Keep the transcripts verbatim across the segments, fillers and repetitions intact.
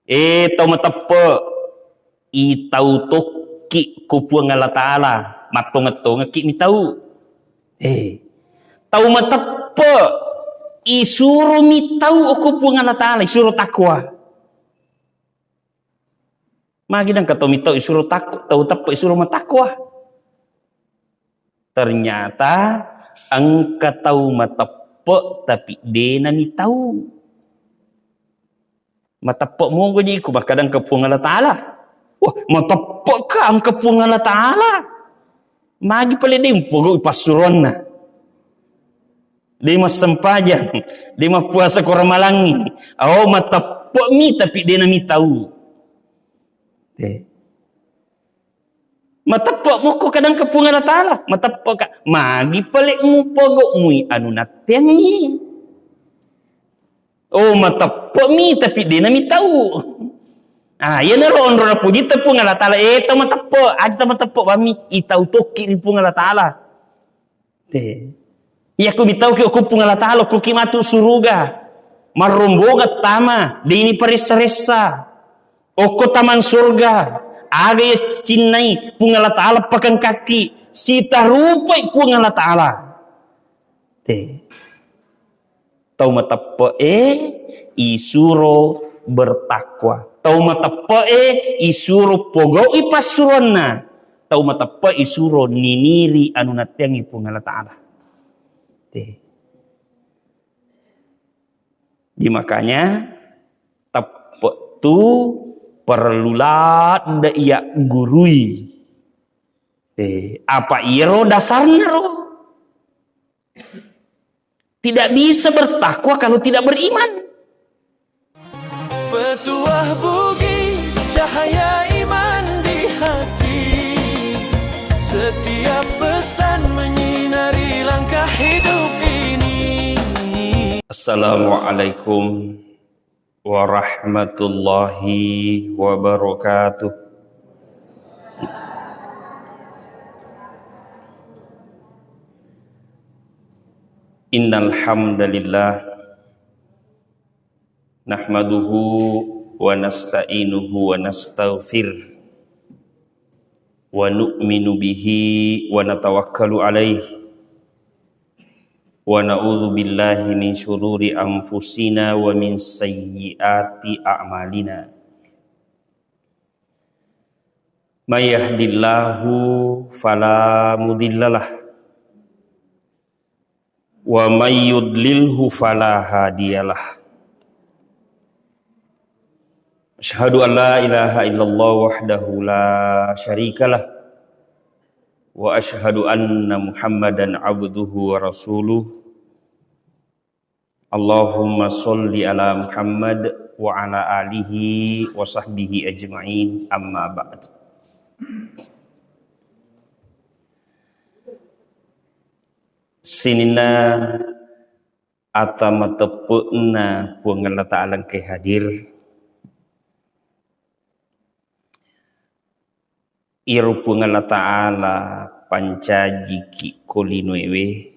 Eh, tau mateppe, itau tokki ko Puang Allah Ta'ala, mattongeng-tongekki mitau. Eh, tau mateppe, isuro mitau ko Puang Allah Ta'ala, isuro takwa. Magi nengka tau mitau isuro takwa, tau teppe isuro matakwa. Ternyata engka tau mateppe tapi dena mitau. Mateppe mogo ji ku makkadang ke Puang Allah Ta'ala. Wah, mateppe ka engka Puang Allah Ta'ala. Magi pale de mupogau passuruanna. De massempajang, de mappuasa ko ramalangi. Oh, mateppe mi tapi dena mitau. Eh. Mateppe mokko kadang ke Puang Allah Ta'ala. Mateppe ka. Magi pale mupogau mui anu natteangi. Oh, mateppe mi tapi dena mitau. Ah, iyanaro onro napuji te Puang Allah Ta'ala. Eh, tau mateppe, aja tau mateppe bami, itau tokki ri Puang Allah Ta'ala. Te. Iya ku mitau ki okko Puang Allah Ta'ala, okko ki matu suruga. Marrombonga tama, de ini paressa-ressa. Okko tamang surga, aga iya cinnai Puang Allah Ta'ala pakengkaki, sitarupai Puang Allah Ta'ala. Te. Tau mateppe'e isuro bertakwa. Tau mateppe'e isuro pogau'i passuroanna. Tau mateppe'e isuro niniri anu natteangngi Puang Allah Ta'ala. Te. Jadi makanya teppe' tu perlu ladde iya gurui. Eh, apa iyaro dasarna ro? Tidak bisa bertakwa kalau tidak beriman. Petuah Bugis, cahaya iman di hati. Setiap pesan menyinari langkah hidup ini. Assalamualaikum warahmatullahi wabarakatuh. Innal hamdalillah, nahmaduhu wa nasta'inuhu wa nastaghfir, wa nu'minu bihi wa natawakkalu alaih, wa na'udzu billahi min syururi anfusina wa min sayyiati a'malina. May yahdillahu fala mudhillalah, wa may yudlilhu fala hadiyalah. Asyhadu an la ilaha illallah wahdahu la syarikalah, wa asyhadu anna Muhammadan abduhu wa rasuluh. Allahumma sholli ala Muhammad wa ala alihi wa sahbihi ajma'in, amma ba'd. Sininna ata mateppe'na Puang Allah Ta'ala engkae hadir. Iyaro Puang Allah Ta'ala pancajiki ko linoewe,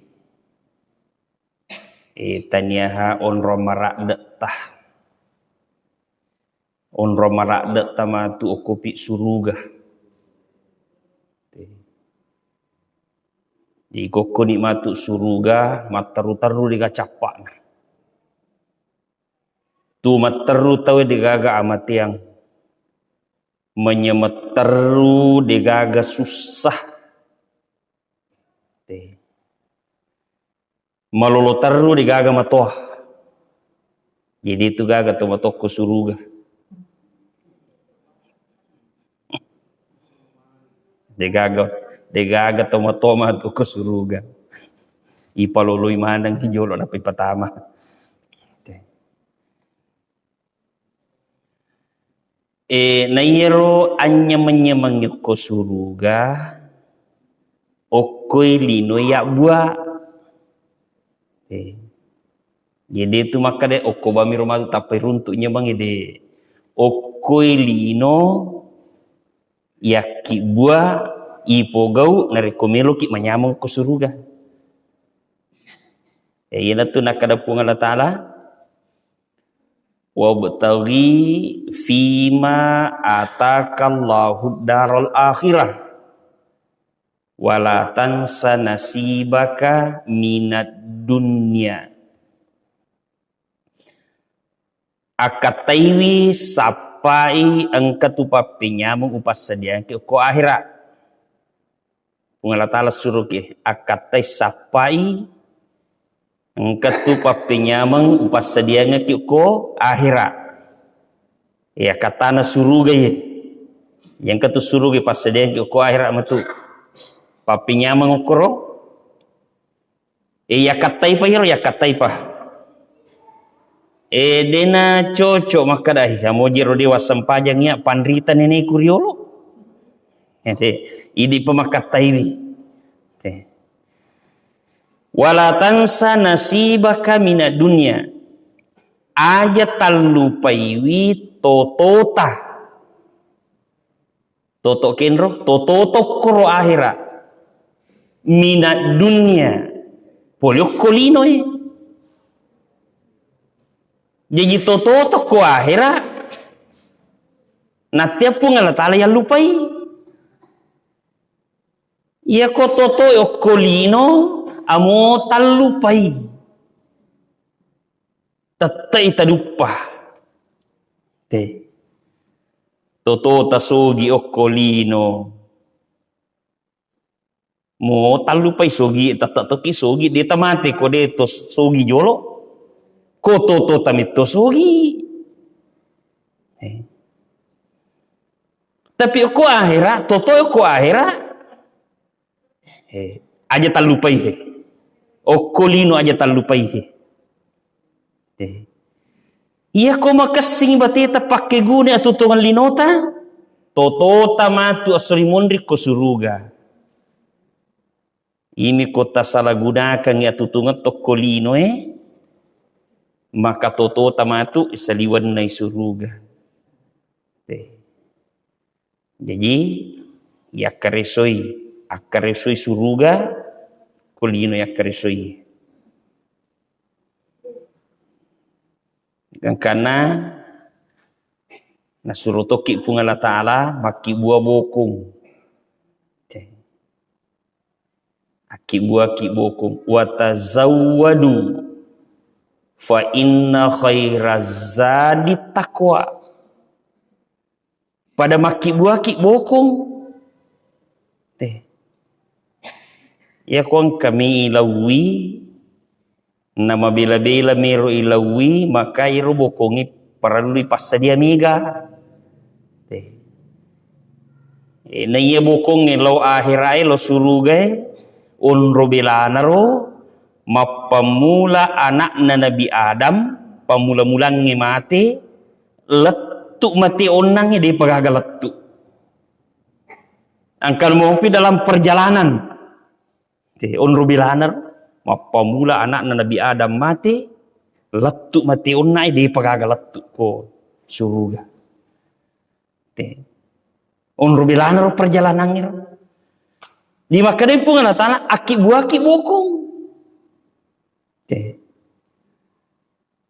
eh, taniaha onrong maradde'ta. Onrong maradde'ta matu okkopi suruga. Jadi kokkoni matu suruga, matteru-teru dega cappa'na. Tu matteru tauwe degaga amateang. Menyemetteru degaga sussa. Te. Malolo terru degaga matoa. Jadi itu gaga to matokko suruga. Degaga, degaga to matoa matu ko suruga. Ipaloloi maneng jolo nappa ipatama. Eh, naiyaro anyameng-nyameng okko suruga, okkoi lino yabbua. Eh. Jadi itu makkada okko bamiro matu tappai runtuk nyameng ede. Okkoi lino yakkibbua ipogau narekko meloki manyameng ko suruga. Eh, iyanatu nakkada Puang Allah Ta'ala, Wabtaghi fima atakallahu daral akhirah. Wala tansa nasibaka minad dunya. Akkattaiwi sappai engka tu pappenyameng upassadiangki okko ahera. Puang Allah Ta'ala suruki, akkattai sappai engka tu pappenyameng upassadiangki okko ahera. Iya, kattana suruga iye. Iya, engka tu suruga passadiangki okko ahera matu. Pappenyameng okkoro. E, yakkattaipa iyaro, yakkattaipa. E, dena cocok makkeda, "Ih, amoji ro dewa sempajang iya, panrita neneku riolo." Ete, idipa makkattaiwi. Te. Wala tansa nasibaka minad dunya. Aja tallupaiwi totota. Toto kenro, toto tokkoro ahera. Minad dunya. Pole okko linoe. Jaji toto tokko ahera. Nattea Puang Allah Ta'ala yallupai. Iyako toto okko lino, amo tallupai. Tette'i taduppa. Te. Totota sogi okko lino. Mo tallupai sogi, tette tokki sogi, de tamate ko de to sogi jolo. Ko totota metto sogi. Eh. Tapi okko ahera, toto okko ahera. Eh, aja tallupai he. Okko lino aja tallupai he. Eh. Iyako makessing bateta pakkeguna atutongang linota, totota matu esso ri monri ko suruga. Imi ko tasalagunakangngi atutungeng tokko linoe, maka totota matu saliwennai suruga. Eh. Jaji, yakkaresoi, akkaresoi suruga, ko lino yakkaresoi. Gangkanna nasuro tokki Puang Allah Ta'ala makkibua bokong. Akkibuaki bokong. "Watazawwadu fa inna khairaz zadi taqwa." Pada makkibuaki bokong. Teh. Iya ko engkami ilauwi, namabela-bela mero ilauwi, maka iro bokongnge parellu ipassadia mega. Teh. Eh, naiya bokongnge lao aherae, lao surugae, onro belanaro, mappammula ana'na Nabi Adam, pammula-mulangnge mate, lettu mate onnangnge, depa gaga lettu. Engka mopi dalam perjalanan. Te, onro belanaro, mappammula ana'na Nabi Adam mate, lettu mate onna'e, depa gaga lettu ko suruga. Te. Onro belanaro perjalanangnge ro. Di makkedai Puang Allah Ta'ala, akkibuaki bokong. Te.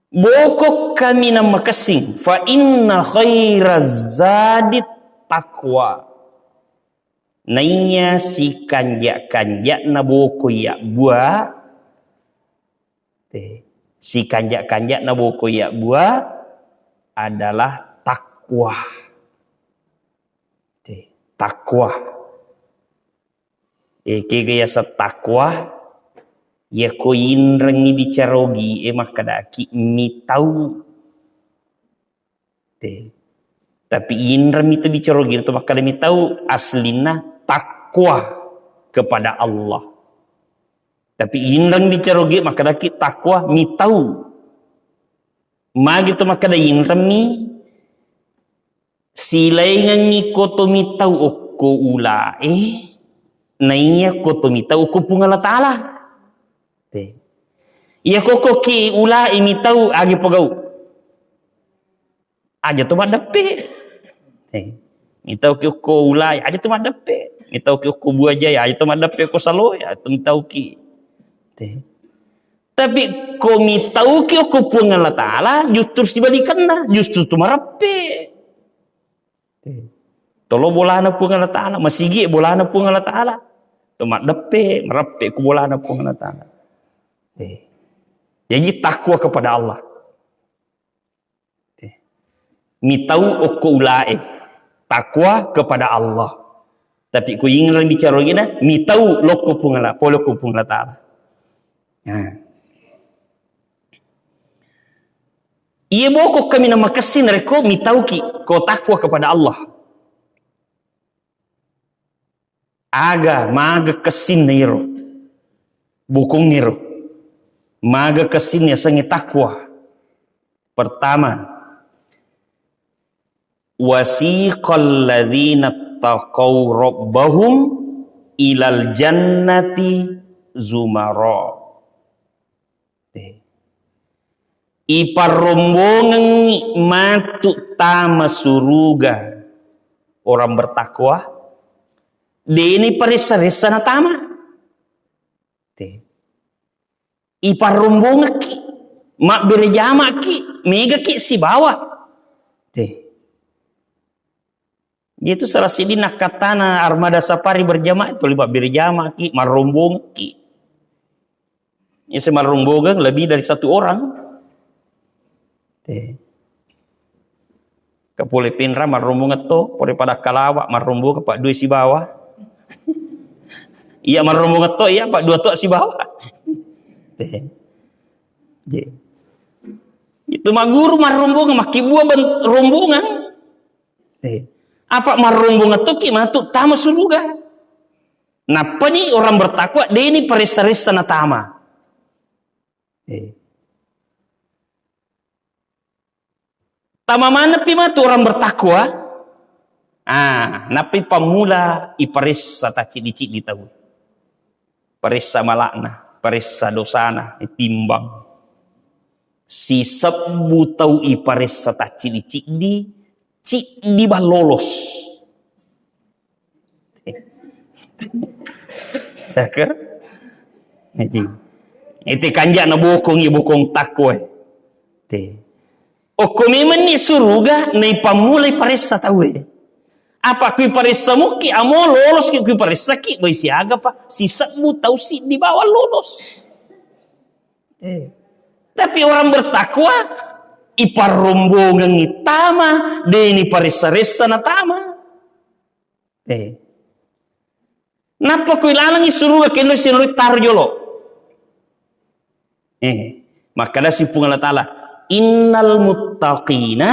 Bokong kaminang makessing, fa inna khairaz zadi taqwa. Naiya sikanja-kanja'na bokong yabbua, eh, sikanja-kanja'na bokong yabbua adalah takwa. Eh, takwa. Eh, kega yaseng takwa? Yako inrengngi bicara ogi e makkedaki mitau. Te. Tapi inreng mi tu bicara ogi tu makkeda mitau, aslinna takwa kepada Allah. Tapi inreng bicara ogi makkedaki takwa mitau. Magi tu makkeda inreng mi, silaingengngi ko to mitau okko ulae, naiya ko to mitau okko Puang Allah Ta'ala. Te. Iya ko ko ki ulae mitau agi pegau. Aja to maddeppe. Eh, mitauki okko ulae, aja to maddeppe. Mitauki okko buajae, aja to maddeppe okko saloe, aja to mitauki. Te. Tapi ko mitauki okko Puang Allah Ta'ala, justru sibalikanna, justru tu mareppe. Tolo bolana Puang Allah Ta'ala, masigi bolana Puang Allah Ta'ala. To maddeppe, mareppe ku bolana Puang Allah Ta'ala. Eh. Jadi takwa kepada Allah. Mitau okko ulae, takwa kepada Allah. Tapi ku ingerang bicara gina, mitau lokko Puang Allah, pole okko Puang Allah Ta'ala. Nah. Iya boko kami namakessing narekko mitauki ko takwa kepada Allah. Aga, maga kessinna iro. Bokongngero. Maga kessinna yasengnge takwa. Pertama, wasiqal ladzina taqau rabbahum ilal jannati zumara. Iparrombongengngi matu tama suruga orang bertakwa, deni paressa-ressa natama. Te. Iparrombongekki, mabbere jamaki, megaki sibawa. Te. Itu salah siddi nakkattana armada safari berjamaah, tuli mabbere jamaki, marrombongekki. Iyase marrombongeng lebih dari satu orang. Te. Kapole Pinrang marrombongeng to, pole pada Kalawa marrombongeng pa dua sibawa. Iya marrombongeng to, iya pa dua to sibawa. Te. Ye. Itu maguru marrombongeng, makkibua ben-, rombongan. Eh, apa marrombongan tokki matu tama suruga. Nappani orang bertakwa, deni paressa-ressa natama. Eh. Tama manappi matu orang bertakwa. Ah, nappi pammula iparessa tacciddi-ciddi tau. Paressa malakna, paressa dosana, itimbang. Sisebbu tau iparessa tacciddi-ciddi, ciddi bang lolos. Cakar? Iti. Iti kanja na bokongi bokong takwa. Te. Okko memenni suruga naipammulai paressa tauwe. Apa kui paressa mukki amo lolos ki kui paressa ki boy siaga pa sisebbu tau siddi bawang lolos. Eh. Tapi orang bertakwa, iparrombongengngi tama, deni paressa-ressa natama. Eh. Nappa kui lalengngi suruga kenro sinro taro jolo. Eh, makkadasi Puang Allah Ta'ala, "Innal muttaqina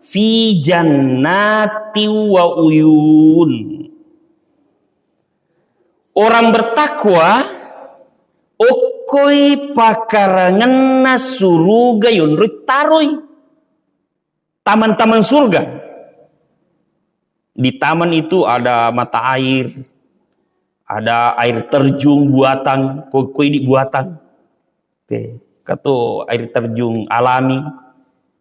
fi jannati wa uyun." Orang bertakwa okkoi pakarangenna suruga yonroi taroi. Taman-taman surga. Di taman itu ada mata air, ada air terjun buatan, ko-, koidi buatan. Oke, kato air terjun alami.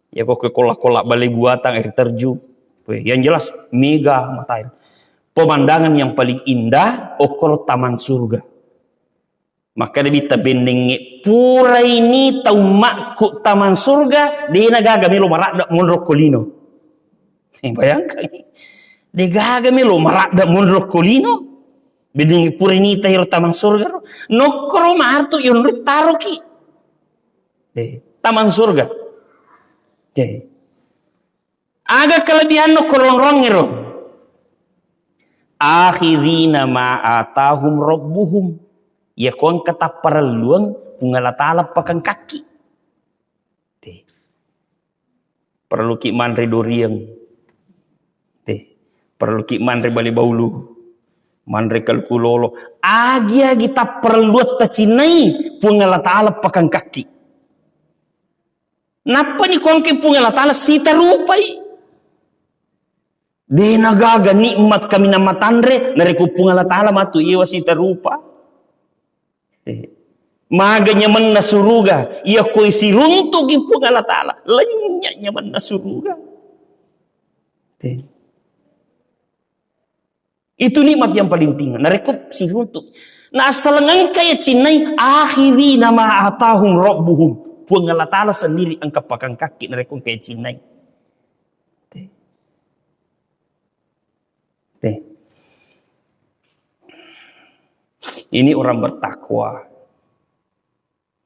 Ya, ko kola-kola balai buatan air terjun. Oke, yang jelas mega mata air. Pemandangan yang paling indah, okoro taman surga. Makkeda Nabitta, bennengnge, puraini tau makku tamang surga, dena gaga melo maradda monro ko lino. Eh, bayangkan, de gaga melo maradda monro ko lino. Bennengnge puraini tairo tamang surga ro, nokkoro martu yonro taroki. Eh, tamang surga. Eh. Aga kelebihanna ko ronrongngero? Akhidina ma atahum rabbuhum. Iya ko engka tapparelluang Puang Allah Ta'ala pakengkakki. Te. Perluki manre doriang. Te. Perluki manre bale baulu. Manre kaluku lolo. Agi-agi tapparelluang tacinnai Puang Allah Ta'ala pakengkakki. Nappani kuangke Puang Allah Ta'ala sitarupai. De nagaga nikmat kaminang matanre, narekko Puang Allah Ta'ala matu iwa sitarupa. Eh. Maga nyamenna suruga, iya koi siruntuki Puang Allah Ta'ala, lenya nyamenna suruga. Eh. Itu nikmat yang paling tinggi. Narekko siruntu. Nah, assaleng engka yacinnai, akhirina ma atahum rabbuhum. Puang Allah Ta'ala sendiri engka pakangkaki narekko engka yacinnai. Teh. Teh. Ini orang bertakwa.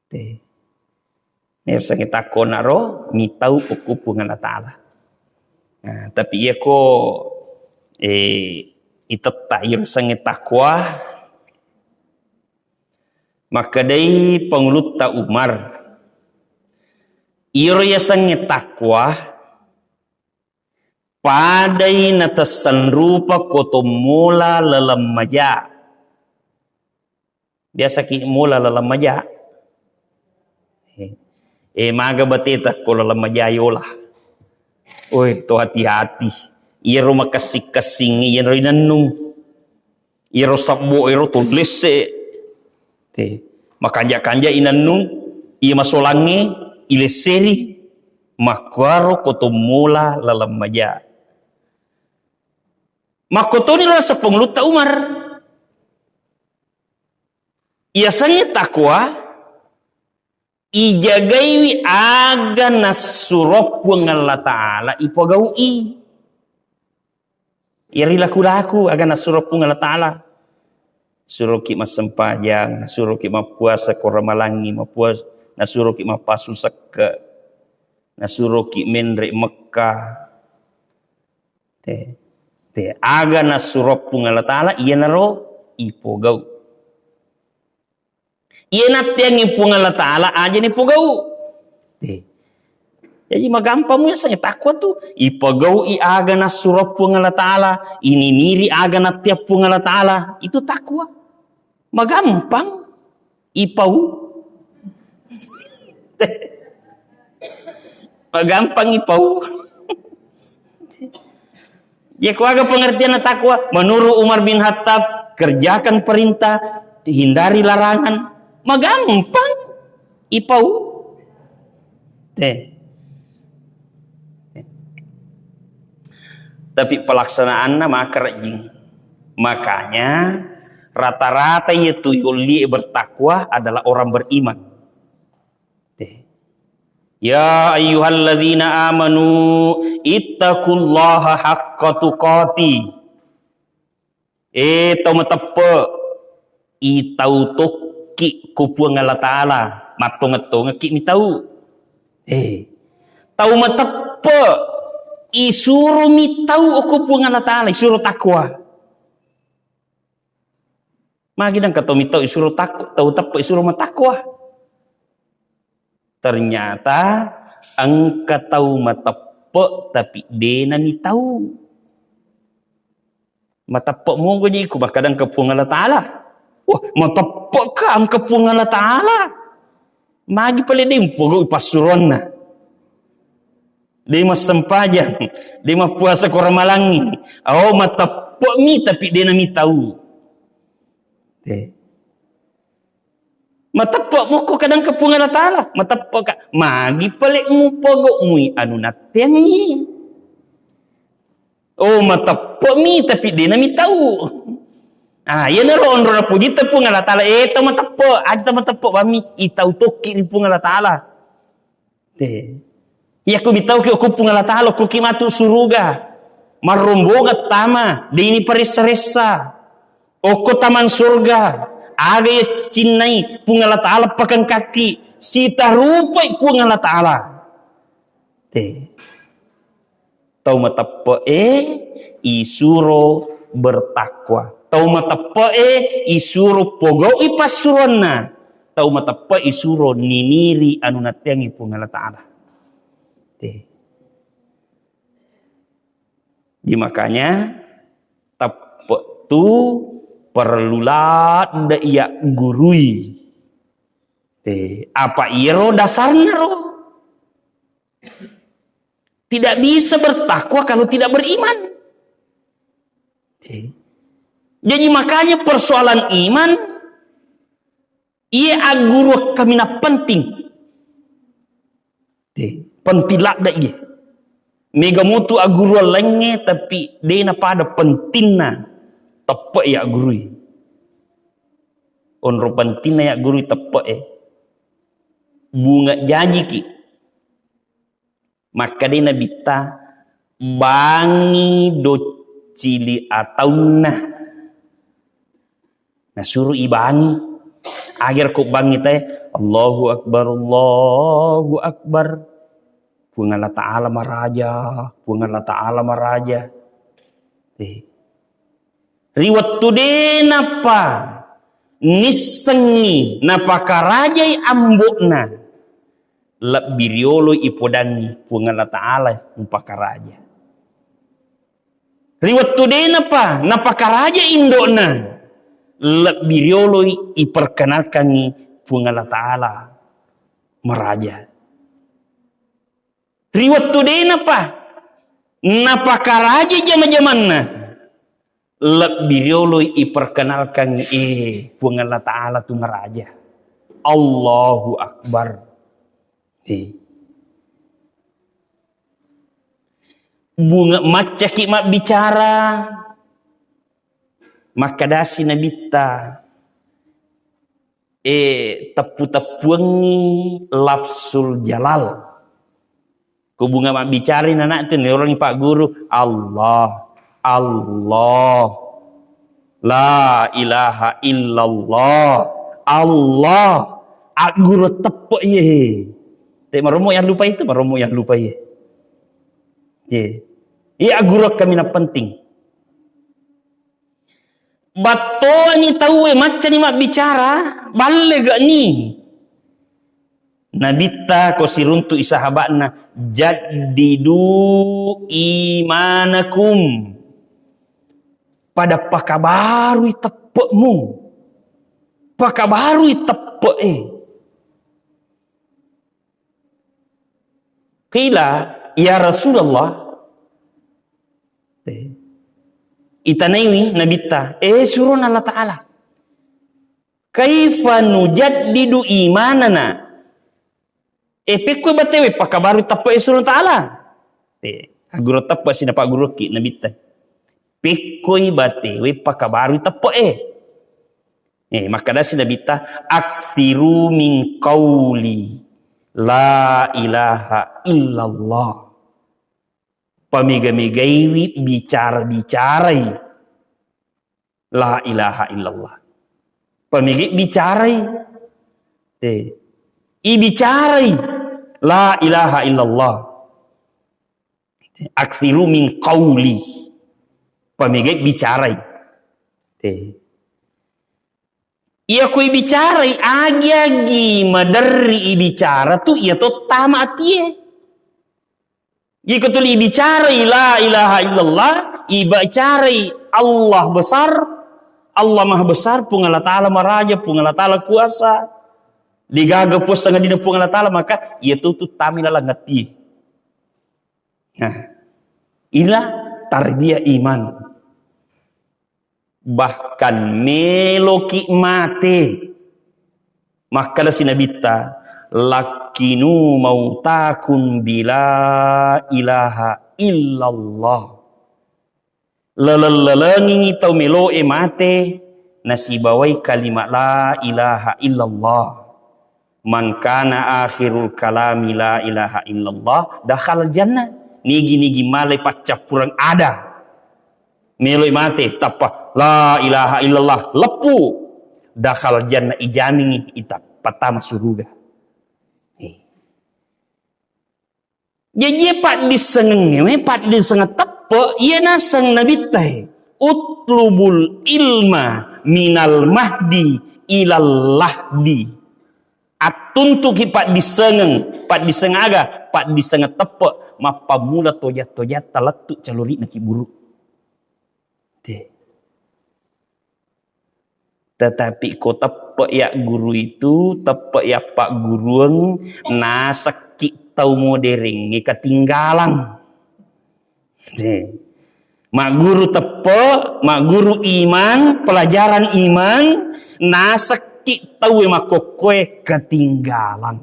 Teh. Nayasengnge takwa naro mitau okko Puang Allah Ta'ala. Nah, tapi iyako, eh, itetta iyaro yasengnge takwa, makkedai Pangulutta Umar, iyaro yasengnge takwa, padai natesseng rupa ko tommola laleng maja. Biasaki mola laleng maja. Eh, eh, maga bateta ko laleng maja yola. Oi, to hati-hati. Iyaro makessing-kessing, iyaro inennung. Iyaro sabbo, iyaro to lesse. Te. Makanja-kanja inennung, iya masolangnge, ilesseri. Makkuaro ko tommola laleng maja. Makkotoni rasa Pangulutta Umar. Yasengnge takwa, ijagaiwi aga nassuro Puang Allah Ta'ala ipogau'i. Iyari laku-laku aga nassuro Puang Allah Ta'ala. Suroki massempajang, nasuroki mappuasa ko ramalangngi, mappuas-, nasuroki mappasu sekke, nasuroki menre Mekka. Te, te, aga nassuro Puang Allah Ta'ala, iyanaro ipogau. Iya natteangngi Puang Allah Ta'ala, aja ni pogau. Eh. Jadi magampang mu yasengnge takwa tu. Ipogau'i aga nassuro Puang Allah Ta'ala, ininiri aga nattea Puang Allah Ta'ala. Itu takwa. Magampang. Ipau. Magampang ipau. Jadi, kuaga pengertian takwa? Menurut Umar bin Khattab, kerjakan perintah, hindari larangan. Magampang ipau. Teh. Tapi pelaksanaanna makarejjing. Makanya rata-rata itu yolli bertakwa adalah orang beriman. Teh. Ya ayyuhalladzina amanu ittaqullaha haqqa tuqatih. Eh, tau mateppe, itau tokki ko Puang Allah Ta'ala, mattongeng-tongengki mitau. Eh, tau mateppe, isuro mitau ko Puang Allah Ta'ala, isuro takwa. Magi nengka tau mitau isuro takwa, tau teppe isuro matakwa. Ternyata engka tau mateppe tapi dena mitau. Mateppe mogo ji ku makkada engka Puang Allah Ta'ala. Wah, mateppe ka engka Puang Allah Ta'ala. Magi pale de mpogau passuroanna. De massempajang, de mappuasa ko ramalangngi. Oh, mateppe mi tapi dena mitau. Teh. Mateppe mokko kadang ke Puang Allah Ta'ala. Mateppe ka. Magi pale mupogau mui anu natteangngi. Oh, mateppe mi tapi dena mitau. Ah, iyanaro onro napujitta Puang Allah Ta'ala. Eh, tau mateppe, aja tau mateppe bami, itau tokki ri Puang Allah Ta'ala. Te. Iyako mitauki okko Puang Allah Ta'ala, okkoki matu suruga. Marrombongeng tama, deini paressa-ressa. Okko tamang surga, aga yacinnai Puang Allah Ta'ala pakengkaki, sitarupai Puang Allah Ta'ala. Te. Tau mateppe'e isuro bertakwa. Tau mateppe'e isuro pogau'i passuroanna. Tau mateppe'e isuro niniri anu natteangngi Puang Allah Ta'ala. Te. Jadi makanya teppe' tu perlu ladde iya gurui. Te. Apa iyaro dasarna ro? Tidak bisa bertakwa kalau tidak beriman. Jadi makanya persoalan iman, iya agguru kaminang penting. Penting ladde iya. Mega mutu agguru laingnge, tapi dena pada pentingna. Teppe' yaggurui. Onro pentingna yaggurui teppe'e. Bunga jajiki. Makkedai Nabitta, "Bangi doccili ataunna." Nasuru ibangi. Agar ko bangi tae, "Allahu Akbar, Allahu Akbar. Puang Allah Ta'ala maraja, Puang Allah Ta'ala maraja." Eh. Ri wettu de' nappa nissengngi napakarajai ambo'na, lebbi riolo ipodangngi Puang Allah Ta'ala mupakaraja. Ri wettu de' napa, napakaraja indo'na, lebbi riolo iperkenalkangngi Puang Allah Ta'ala maraja. Ri wettu de' napa, napakaraja jama-jamanna, lebbi riolo iperkenalkangngi, eh, Puang Allah Ta'ala tu maraja. Allahu Akbar. Eh. Bunga maccaki mabbicara, makkedasi Nabitta, eh, teppu-teppuangngi lafzul jalal. Ko bunga mabbicara nana tu, nerongi Pak Guru, "Allah, Allah, la ilaha illallah, Allah." Agguru teppe' iye. Te marommo yang lupa itu, marommo yang lupa iye. Ye. Iya agguru kaminang penting. Battoani tauwe maccani mabbicara, balle ga'ni. Nabitta ko siruntu'i sahaba'na, "Jaddidu imanakum." Pada pakabarui teppe'mu. Pakabarui teppe'e. Qila, "Ya Rasulullah," eh, itanaiwi Nabitta, "Eh, surona Allah Ta'ala, kaifa nujaddidu imanana?" Eh, pekkoi batewe pakabaru teppe'e surona Ta'ala? Eh, agguru teppe' sinapa gurukki Nabitta. Pekkoi batewe pakabaru teppe'e. Eh, makkedasi Nabitta, "Aktsiru min qauli la ilaha illallah." Pamega-megaiwi bicara-bicarai la ilaha illallah. Pamega bicarai. Eh, ibicarai la ilaha illallah. Aktsiru min qauli. Pamega bicarai. Eh. Iya ko ibicarai, agi-agi maderri ibicara tu, iya to tama atie. Iko tuli ibicarai la ilaha illallah, ibicarai Allah besar, Allah maha besar, Puang Allah Ta'ala maraja, Puang Allah Ta'ala kuasa, digaga puasa ngadina Puang Allah Ta'ala, maka iya tu, tu tami laleng atie. Nah, ila tarbiyah iman. Bahkan meloki mate. Makkedasi Nabitta, "Lakkinu mautakum bila ilaha illallah." Laleng-lalengingi tau meloe mate nasibawai kalimat la ilaha illallah. "Man kana akhirul kalami la ilaha illallah, dakhalal jannah." Nigi-nigi malai paccappureng ada. Meloi mate, tappa, "La ilaha illallah," leppu. Dakhalal jannah, ijamingi ita pattama suruga. Eh. Jaji, paddissengengngewe, paddissengeng teppe, iya naseng Nabitta e, "Utlubul ilma minal mahdi ilal lahdi." Attuntuki paddissengeng, paddissengeng aga? Paddissengeng teppe, mappammula toja-tojatta lettu calori'na kiburu. Te. Tetapi ko teppe yagguru itu, teppe yappaggurueng, nasekki tau moderengnge ketinggalan. Te. Magguru teppe, magguru iman, pelajaran iman, nasekki tauwe makkokkoe ketinggalan.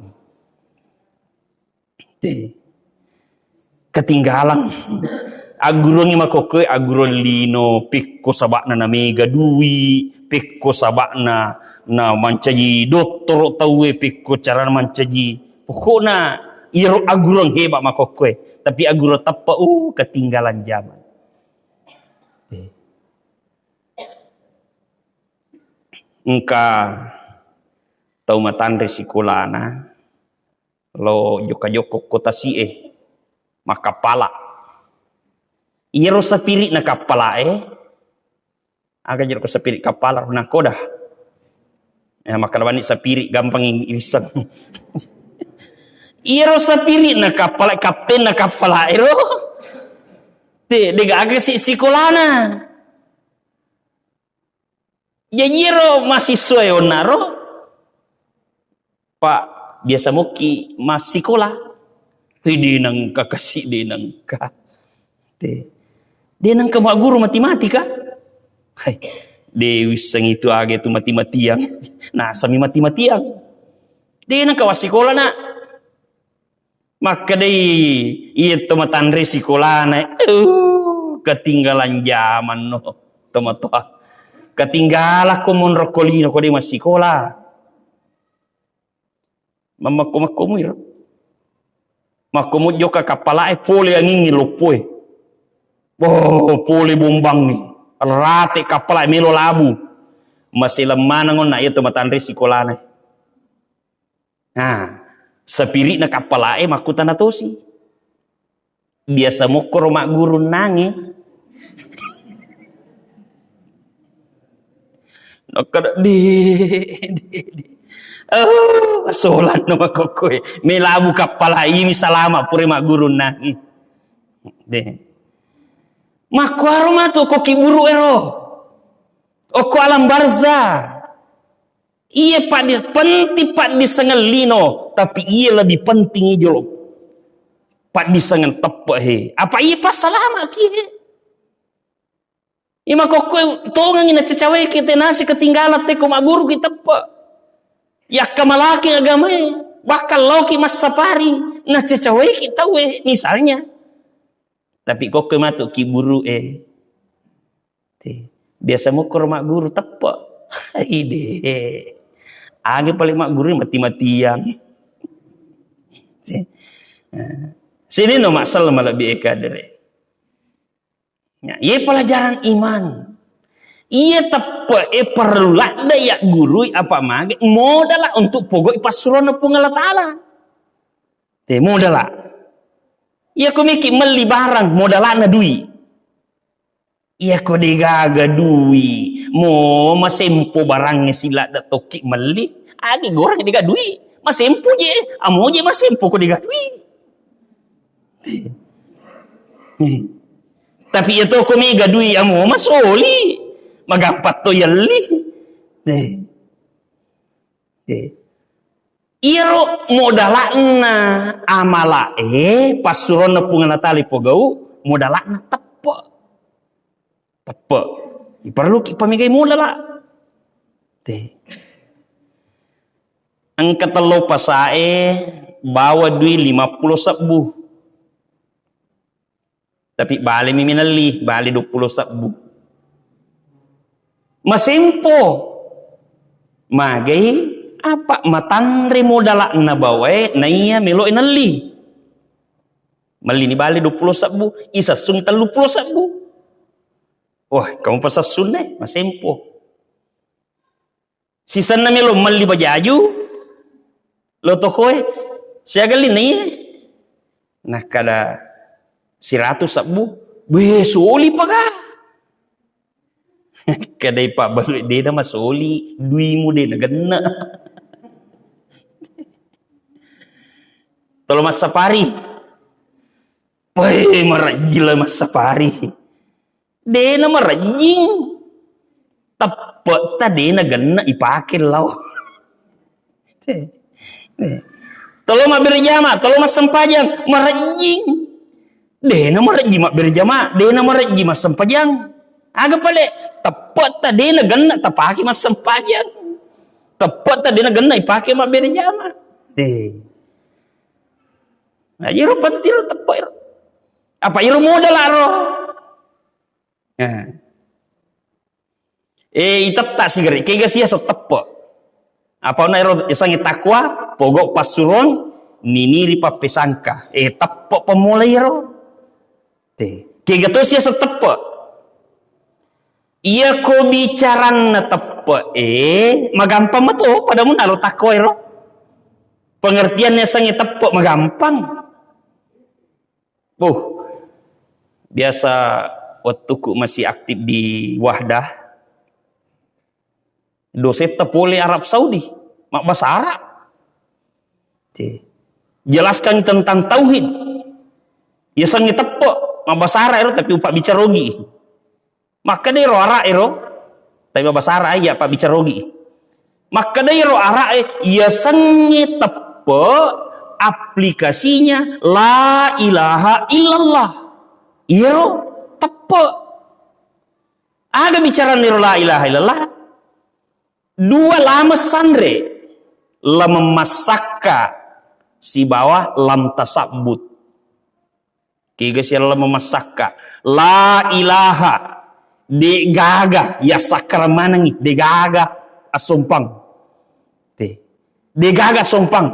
Te. Ketinggalan. Agguruangngi makkokkoe, aggurung lino, pekko saba'na namega dui, pekko saba'na na mancaji dottoro tauwe, pekko carana mancaji. Pokokna iyaro aggurung heba makkokkoe. Tapi aggurung teppa, uh, ketinggalan zaman. Eh. Engka tau matanre sikolana, lo jokka-jokka ko tasi'e, makkappala. Iyaro sapiri'na kappala'e, aga jero ko sapiri' kappala, nakoda. Ya, makkeda bani sapiri' gampang irisseng. Iyaro sapiri'na kappala, kaptenna kappala'e ro. Te, de'gaga si sikolana. Jaji ero mahasiswa e onnaro, Pak, biasa mokki massikola? Hei, de' nengka kasi, de' nengka. Te. De' nengka magguru matematika? Hai, de' wisseng itu aga itu mati-matiang. Nasami mati-matiang. De' nengka wassikola, Nak. Makkedai iya to matanre sikolana, "Uh, ketinggalan zaman no, tomatoa. Ketinggalakko monro ko lino ko de' massikola." Mammakko-makkomu iro. Makkomu jokka kappala'e, pole angingngi loppoe. Oh, pole bombangngi. Rate kappala'e melo labu. Maseleng maneng onna iya to matanre sikolana. Nah, sapiri'na kappala'e makkutana tosi. Biasa mokkoro magguru nange. Nokkada, "De, de, de. Oh, solanno makokkoe. Melabu kappala imi salama pure magguru nange." De. Makkuaro matu ko kiburu ero. Okko alam barzah. Iye paddi-, penting paddissengeng lino, tapi iye lebih penting jolo paddissengeng teppe he. Apa iye passalama ki he? Iye makokkoe tongengi nacacaweki tenasi ketinggalan teko magguru ki teppe. Yakkamalaki agamae, bahkan laoki massapari, nacacaweki tauwe misalnya. Tapi kokkoe matu kiburu e. Te, biasa mokkoro magguru teppe. Ide. Age paling magguru mati-matiang. Te. Eh, sini no masalah malebbi e kadere. Ya, iye pelajaran iman. Iye teppe e perlu ladde ya gurui apa mage modala untuk pogoi passuruanna Puang Allah Taala. Te modala. Iya ko miki melli barang modalana dui. Iyako degaga dui, mo masempo barangnge siladda tokki melli, agi goreng dega dui, masempo je, amo je masempo ko dega dui. Tapi iya toko mega dui, amo masoli, magampat to yelli. Eh. Eh. Iyaro modala'na amala e, passuronna Puang Allah Taala ipogau, modala'na teppe. Teppe. Iperluki pamegai modala. Te. Engka tello pasae bawa dui lima pulo sebbu. Tapi balemi minelli, bale dua pulo sebbu. Masempo. Magai apa matanre modala'na bawae naiya melo e nelli. Melli ni bale dua pulo sebbu, isessu ni tellu pulo sebbu. Wah, kamu pasessunna, masempo. Sisenna melo melli bajaju, lo tokoe, siaga li naiye? Nakkada siratu sebbu, "Weh, soli paga." Kadai pabbalu dena masoli, duimu dena genna. Tolo massapari. Weh, marajjila massapari. Dena marejjing. Teppe'ta dena genna ipake lao. Eh. Tolo mabbere jama, tolo massempajang, marejjing. Dena marejjing mabbere jama, dena marejjing massempajang. Aga pale, teppe'ta dena genna tapake massempajang. Teppe'ta dena genna ipake mabbere jama. Eh. Nah, iyaro penting ro teppe ro. Apa iro modala ro? Eh. Eh, itetta sigere, kega sia setteppe. Apa ona ero isange takwa, pogo passuruang, niniri pappesangka. Eh, teppe pemulai ro. Te. Kega to sia setteppe. Iya ko bicaranna teppe, eh, magampang meto pada mun aro takwa ero. Pengertiannya sange teppe magampang. Oh, biasa wettuku masih aktif di Wahdah, dosetta pole Arab Saudi, mabbasa Arab. Te. Jelaskan tentang tauhid. Yasengnge teppe, mabbasa Arab ero, tapi upabbicara Ogi. Makkeda ero ara'e ro, tapi bahasa Arab ya, pabbicara Ogi. Makkeda ero ara'e, yasengnge teppe aplikasinya la ilaha illallah. Iyaro teppe. Aga bicarana ero la ilaha illallah? Dua lama sanre, lam massakka sibawa lam tasabbut. Kega siallang memassakka. La ilaha. Degaga yassakkarang manengi. Degaga assompang. Te. Degaga assompang.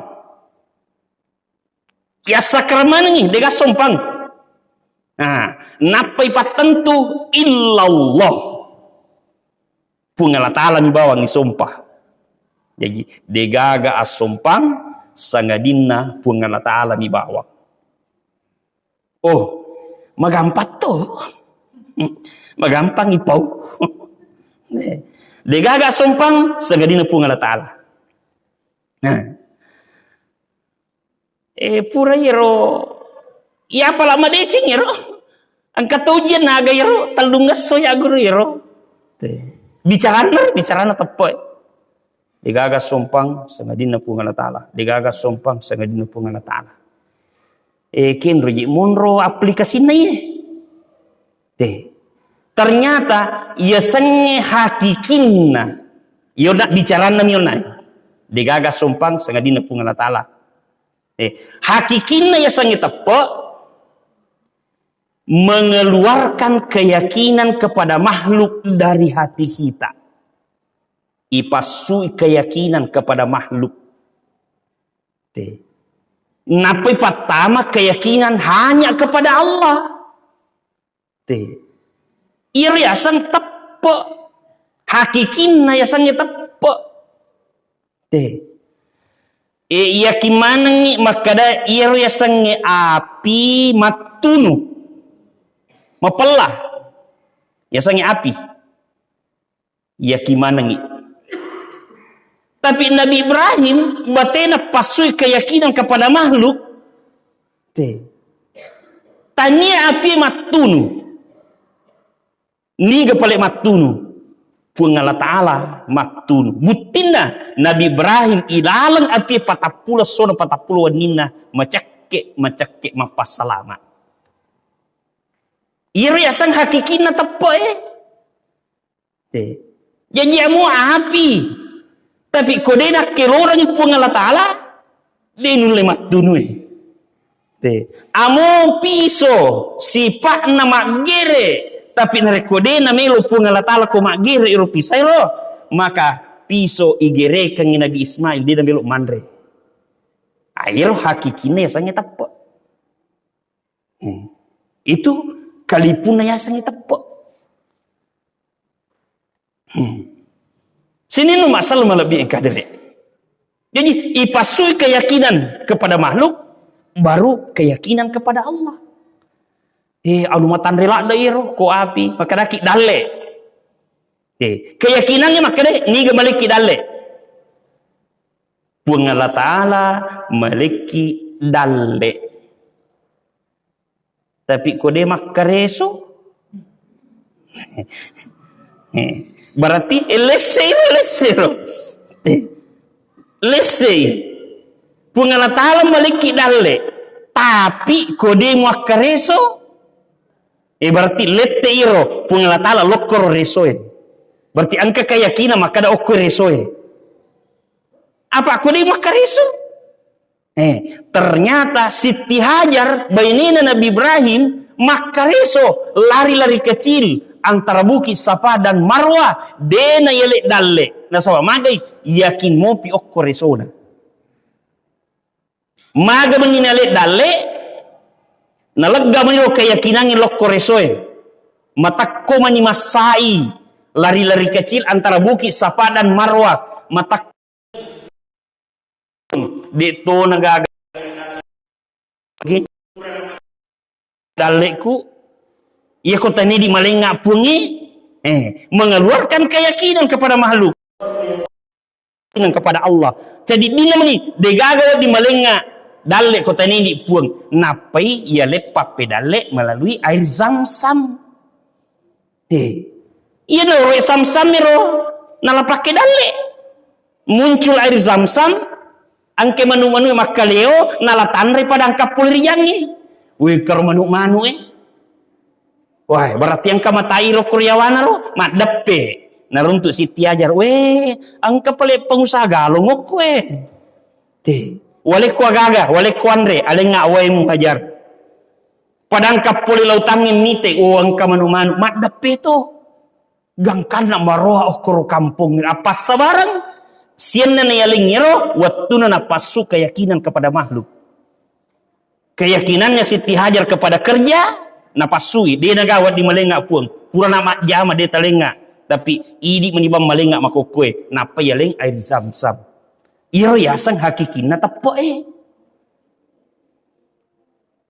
Yassakkarang manengi. Dega assompang. Nah, nappai pattentu illallah. Puang Allah Ta'ala mi bawang isompa. Jadi, degaga assompang sangadinna Puang Allah Ta'ala mi bawang. Oh, magampang to. Magampang ipau. Degaga assompang sangadinna Puang Allah Ta'ala. Nah. Eh, pura iyaro, iya pala madeceng iyaro. Engka to ujian naga iyaro, tellungesso ya guru iyaro. Te. Bicaranna, bicaranna teppe. Degaga assompang sangadinna Puang Allah Ta'ala. Degaga assompang sangadinna Puang Allah Ta'ala. Eh, kenro ji monro aplikasinna iye. Te. Ternyata yasengnge hakikinna. Yona bicaranna mi yona. Degaga assompang sangadinna Puang Allah Ta'ala. Eh, hakikinna yasengnge teppe mengeluarkan keyakinan kepada makhluk dari hati kita. Ipassui keyakinan kepada makhluk. Te. Nappai pattama keyakinan hanya kepada Allah. Te. Iyaro yaseng teppe. Hakikinna yasengnge teppe. Te. E, yakin manengngi makkeda iyaro yasengnge api mattunu. Mapella. Yasengnge api. Yakin manengngi. Tapi Nabi Ibrahim batena passui keyakinan kepada makhluk. Te. Tania api mattunu. Niga pale mattunu? Puang Allah Ta'ala mattunu. Buttinna Nabi Ibrahim ilaleng api patappulo essona patappulo wenninna macekke, macekke mappassalama. Iyaro yaseng hakikinna teppe e. Te. Jaji amo api. Tapi ko de nakkelorangi Puang Allah Ta'ala, de nulle mattunue. Te. Amo piso, sipa'na maggere, tapi narekko de namelo Puang Allah Ta'ala ko maggere iro pisaero, maka piso igerekengngi Nabi Ismail, de namelo manre. Aero hakikinna yasengnge teppe. Hmm. Itu kalipunna yasengnge teppe. Hmm. Sininna masalah malebbi engka dere. Jadi, ipassui keyakinan kepada makhluk, baru keyakinan kepada Allah. Eh, anu matanre ladde iro, ko api, makkedaki dalle. Eh, keyakinannya makkeda, niga malekki dalle. Puang Allah Ta'ala malekki dalle. Tapi ko de makkareso, berarti, eh, lessei ro, lessei ro. Eh, lessei. Puang Allah Ta'ala malekki dalle. Tapi ko de muakkareso, eh, berarti lette iro Puang Allah Ta'ala lokkoro resoe. Berarti engka keyakinan makkeda okko resoe. Apa ko de makkareso? Eh, ternyata Siti Hajar, bainena Nabi Ibrahim, Makkareso lari-lari kecil antara Bukit Safa dan Marwah, dena yale dalle. Nasaba magai, yakin mopi okko resona. Maga meni nale dalle, nalegga meni ro keyakinangnge lokko resoe. Matakko mani massai lari-lari kecil antara Bukit Safa dan Marwah. Matakko de' to nagaga dalle'ku. Iya ko tania di malengnga puangnge, eh, mengeluarkan keyakinan kepada makhluk. Keyakinan kepada Allah. Jadi dina meni, degaga wedding malengnga dalle ko tania di puang. Nappai iya leppa pedalle melalui air zam-zam. Eh, iya naro zam-zam ro nala pakke dalle. Muncul air zam-zam, engka manu-manu makkaleo, nala tanre pada engka pole riangnge. Weh, karo manu-manu e. Wah, berarti engka matai ro ko riawana ro, maddeppe. Naruntuk Siti Hajar, weh, engka pale pengusaha galong okko e. Te, walekko agaga, walekko anre, alengnga waemu Hajar. Pada engka pole lautangnge mite, oh, engka manu-manu, maddeppe to. Gangkanna maroa okkoro kampong, apa sabarang sienna nayalengngero wettuna napassu keyakinan kepada makhluk. Keyakinannya Siti Hajar kepada kerja, napassui, de' nagawa di malengnga puang. Pura na majjama de' talengnga, tapi idi meni bang malengnga makokkoe, nappa yaleng air zam-zam. Iyaro yaseng hakikinna teppe'e.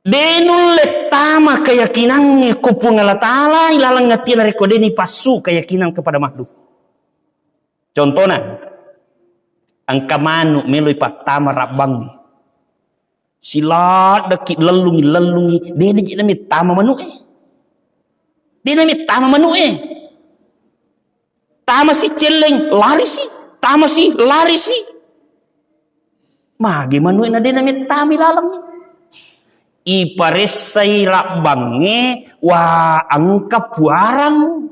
De' nulle tama keyakinangnge ko Puang Allah Ta'ala ilaleng atie narekko de' nipassu keyakinan kepada makhluk. Contohna, engka manu' meloi pattama rabbangnge. Siladdeki lellungi-lellungi, de' naji namettama manu'e. De' namettama manu'e. Tamasi celleng, larisi, tamasi, larisi. Magi manu'e na de' namettami lalengngi. Iparessai rabbangnge, wa engka puarang.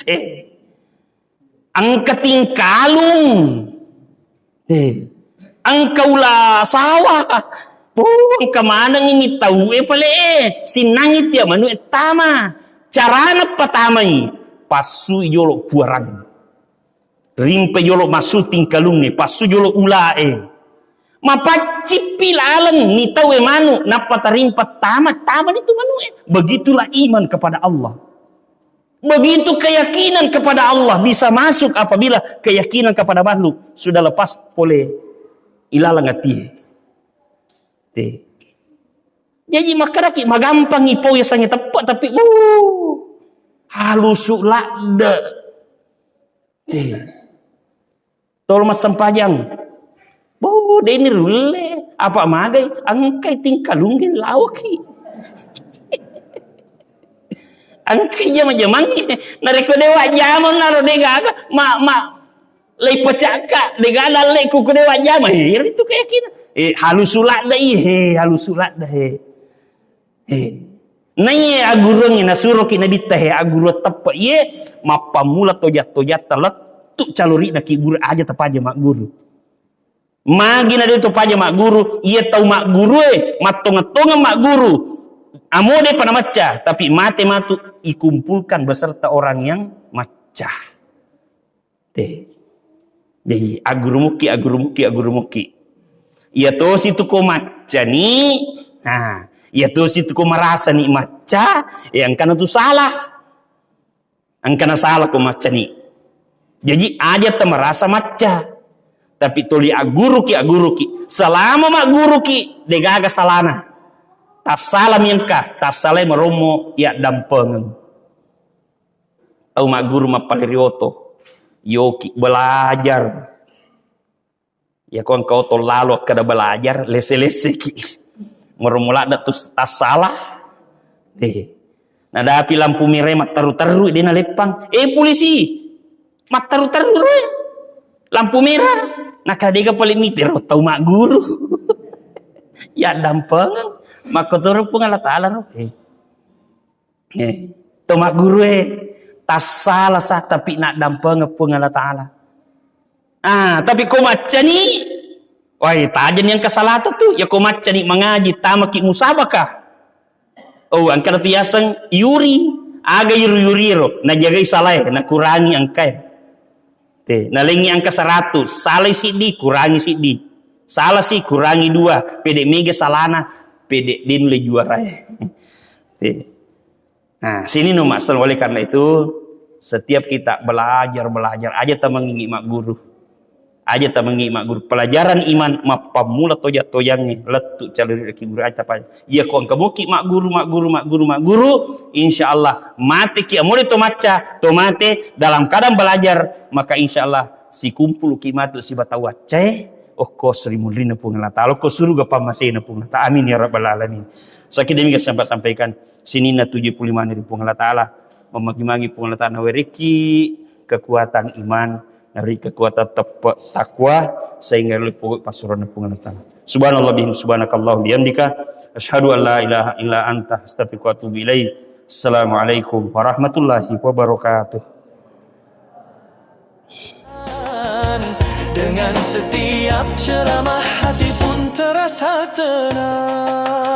Eh, engka tingkalung. Eh, engka ula sawah. Oh, engka manengngi tauwe pale e. Sinnangngi tia manu'e tama. Carana patamai, passui jolo puarang. Rimpe jolo massu tingkalungnge, passu jolo ulae. Mapaccippi laleng ni tauwe manu, nappa tarimpa tama, tamani tu manu'e. Begitulah iman kepada Allah. Begitu keyakinan kepada Allah bisa masuk apabila keyakinan kepada makhluk sudah lepas pole ilaleng atie. Te. Jaji makkedaki magampangngi pau yasengnge teppe', tapi, wuh, halusu ladde. Te. Tolo massempajang. Bo, de'ni rulle. Apa magai? Engkai tingkalungge laoki. Engkai jama-jamangnge. Narekko dewa jama naro degaga, ma, ma, lai pecakka, degaga dalle kuku dewa jama. He, itu keyakinan. Eh, halusu ladde, he, halusu ladde, he. Eh. Naiye agguruangnge nasuroki Nabitta he agguru teppe' iye, mappammula toja-tojatta lettu calori'na kiburu aja tapaja magguru. Magi na de' to paja magguru, iye tau magguru e, mattongeng-tongeng magguru. Amo de'pa namacca, tapi mate matu ikumpulkan beserta orang yang macca. Te. Jaji, aggurumukki, aggurumukki, aggurumukki. Iya tosi tu ko maccani, nah, iya tosi tu ko marasani macca, eh, engkana tu salah. Engkana salah ko maccani. Jaji, aja ta marasa macca. Tapi toli agguruki, agguruki. Selama magguruki, degaga salana. Tassalami engka, tassalai marommo iya dampengeng. Tau magguru mappaliri oto, yoki belajar. Yako engka oto lalo akkeda belajar, lesse-lesseki. Marommo ladde tu tassala. Eh. Nadapi lampu merah matteru-teru, de' naleppang. Eh, polisi, matteru-teru ro, eh. Lampu merah. Nakadega pale mite ro tau magguru. Ya dampengeng. Makkotoro Puang Allah Ta'ala ro. Eh. Eh, to magguru e, tassala sa, tapi naddampengeng Puang Allah Ta'ala. Ah, tapi ko maccani, wai, tajani engka salata tu. Ya ko maccani mangaji, tamaki musabaka. Oh, engkana tu yaseng yuri, aga yuri-yuri ro, najagai salae, nakurangi angkae. Te, nalengi angka seratus, salai siddi, kurangi siddi. Salah si, kurangi dua, pede mega salana, pede de nulle juarae. Te. Nah, sini no maksud, oleh karena itu, setiap kita belajar, belajar, aja tamengngi magguru. Aja tamengngi magguru. Pelajaran iman mappammula toja-tojangnge, lettu caluri laki guru, aja tapa. Iya ko engka muki magguru, magguru, magguru, magguru, insya Allah mateki, amore to macca, to mate dalam keadaan belajar, maka insya Allah sikumpuluki matu sibatau accae, okko sri munrinna Puang Allah Ta'ala, okko suruga pammasena Puang Allah Ta'ala. Amin ya rabbal alamin. Sakit demi saya sempat sampaikan, sininna tujuh puluh lima ri Puang Allah Ta'ala, memagi-magi Puang Allah Ta'ala nawerekki kekuatan iman, nawerekki kekuatan teppe-, takwa, sehingga lupa pasuran Puang Allah Ta'ala. Subhanallah bihim, subhanakallah bihamdika, asyhadu an la ilaha illa anta, astaghfiruka wa atubu ilaik. Assalamualaikum warahmatullahi wabarakatuh. Dengan setiap ceramah, hati pun terasa tenang.